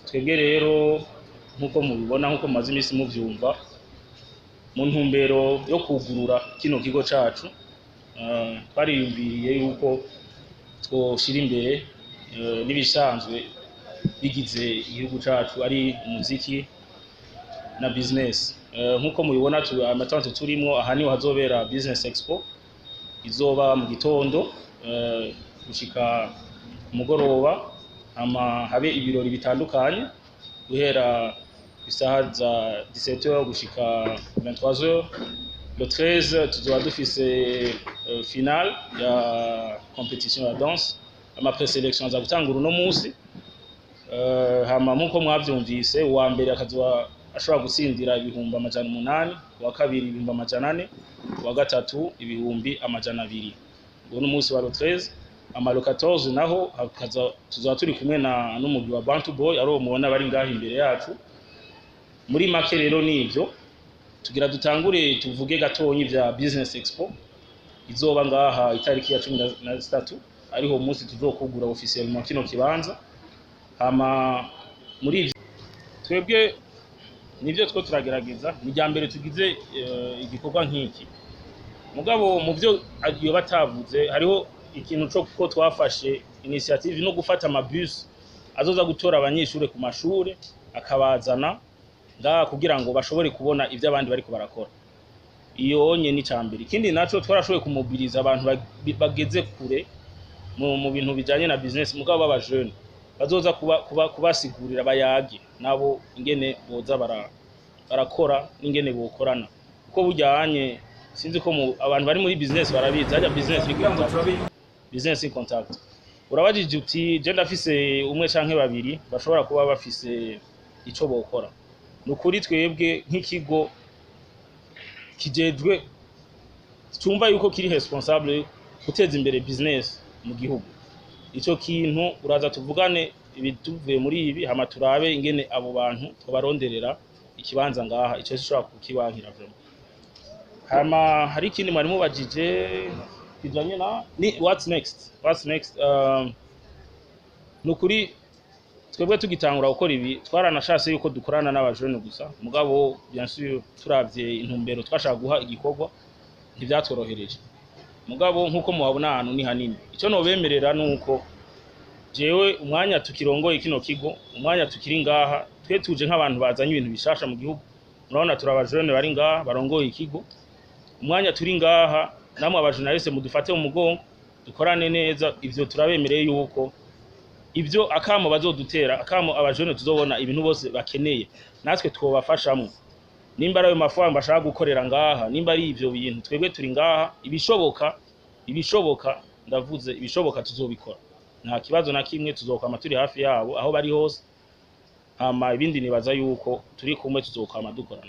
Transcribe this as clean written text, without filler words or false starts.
Twebwe rero, nk'uko mubibona, nk'uko mumaze iminsi muvyumva, mu ntumbero yo kugurura kino kigo cacu, twariyumviriye yuko twoshira imbere n'ibisanzwe bigize igihugu cacu, ari umuziki na business. Nk'uko mubibona, ama tentes turimwo aha niho hazobera Business Expo, izoba mu gitondo gushika ku mugoroba, hama habe ibirori bitandukanye guhera isaha za 17h gushika 23h. Le 13 tuzoba dufise finale ya compétition ya danse, ama présélection aza gutangura uno musi. Hama nkuko mwavyumvise, uwa mbere akazoba ashobora gutsindira 800,000, uwa kabiri 400,000, uwa gatatu 200,000. Uwo ni umunsi wa le 13. Ama le 14 naho hakaza tuzoba turi kumwe na n'umugwi wa Bantu Boy, ari uwo mubona bari ngaho imbere yacu. Muri make rero nivyo tugira dutangure tuvuge gatonyi vya Business Expo izoba ngaha itariki ya 13, ariho munsi tuzokugura officiellement kino kibanza. Hama muri ivyo twebwe nivyo two turagerageza, ni rya mbere tugize igikorwa nk'iki. Mugabo mu byo iyo batavuze, hariho ikintu co ko twafashe initiative no gufata amabus azoza gutora abanyeshure ku mashure, akabazana ngaha kugira ngo bashobore kubona ivyo abandi bariko barakora. Iyo nye ni cambere. Ikindi naco, twarashoboye kumobiliza abantu bageze kure mu bintu bijanye na business, mugabo baba jeune, bazoza kuba kubasigurira, bayage nabo ingene boza barakora n'ingene bokorana, kuko burya sinzi ko abantu bari muri business barabizi, harya business ni contact, business ni contact. Urabajije uti je ndafise umwe canke babiri bashobora kuba bafise ico bokora. Ni ukuri, twebwe nk'ikigo kijejwe, twumva yuko kiri responsable guteza imbere business mu gihugu, ico kintu uraza tuvugane ibituvuye muri ibi, hama turabe ingene abo bantu twobaronderera ikibanza ngaha. Ico sishobora kukibankira vraiment. Hama hari ikindi mwari mubajije kijanye na ni what's next. What's next? Ni ukuri, twebwe tugitangura gukora ibi twaranashatse yuko dukorana n'abajene gusa, mugabo bien sûr turavye intumbero twashaka guha igikorwa ntivyatworohereje. Mugabo nkuko muhabona, ahantu ni hanini. Ico nobemerera nuko jewe umwanya tukirongoye kino kigo, umwanya tukiri ngaha, twe tuje nk'abantu bazanye ibintu bishasha mu gihugu. Murabona turi abajene bari ngaha barongoye ikigo. Umwanya turi ngaha, namwe abajournaliste mudufate mu mugongo, dukorane neza. Ivyo turabemereye yuko ivyo akamo bazodutera, akamo abajene tuzobona ibintu bose bakeneye, natwe twobafashamwo. Nimba ari ayo mafaranga bashaka gukorera ngaha, nimba ari ivyo bintu, twebwe turi ngaha. Ibishoboka, ibishoboka, ndavuze ibishoboka, tuzobikora, nta kibazo na kimwe. Tuzokwama turi hafi yabo aho bari hose. Hama ibindi nibaza yuko turi kumwe, tuzokwama dukorana.